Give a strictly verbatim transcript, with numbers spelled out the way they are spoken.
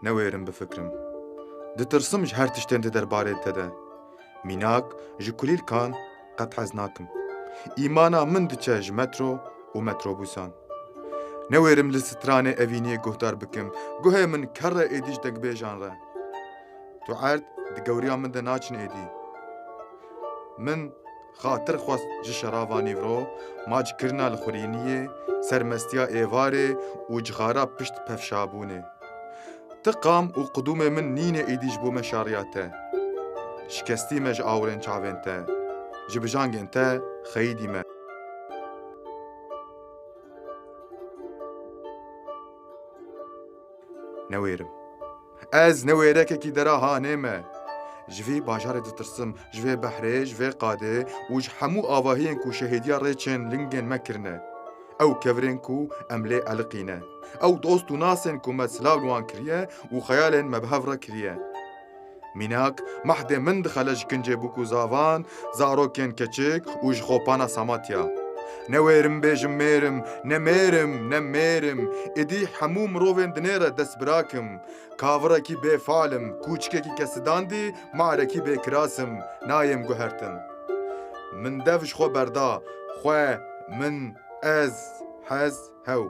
Newêrim bifikirim. Ditirsim ji her tiştên di derbarê te de. Mînak, ji kulîlkan qet hez nakim. Îmana min diçe ji metro û metrobûsan. Newêrim li stranê evîniyê guhdar bikim. Guhê min ker e êdî ji dengbêjan re. Tu erd di gewriya min de naçin êdî. Min xatir xwest ji şerava nîvro, maçkirina li xurîniyê, sermestiya êvarê û cixara pişt pevşabûnê. Ti qam û qudûmê min nîne êdî ji bo me şariya te. Şikestî me ji awirên çavên te, ji bijangên te xeyidî me. Newêrim. Ez newêrekekî dera hanê me. Ji vî bajarê ditirsim, ji vê behrê, ji vê qadê û ji hemû avahiyên ku şehîdiya rêçên lingên me kirine. Ew kevirên ku em lê eliqîne. Ew dost û nasên ku me silav li wan kiriye û xeyalên me bi hev re kiriye. Mînak, mehdê min dixele ji kincê bûk û zavan, zarokên keçik û ji xopana Samatya. Newêrim bêjim mêrim, ne mêrim, ne mêrim. Êdî hemû mirovên dinê re dest birakim. Kavirekî bêfal im, kûçikekî kesidandî, marekî bêkiras im, nayêm guhertin. Min dev ji xwe berda, xwe, min, ez, hez, hew.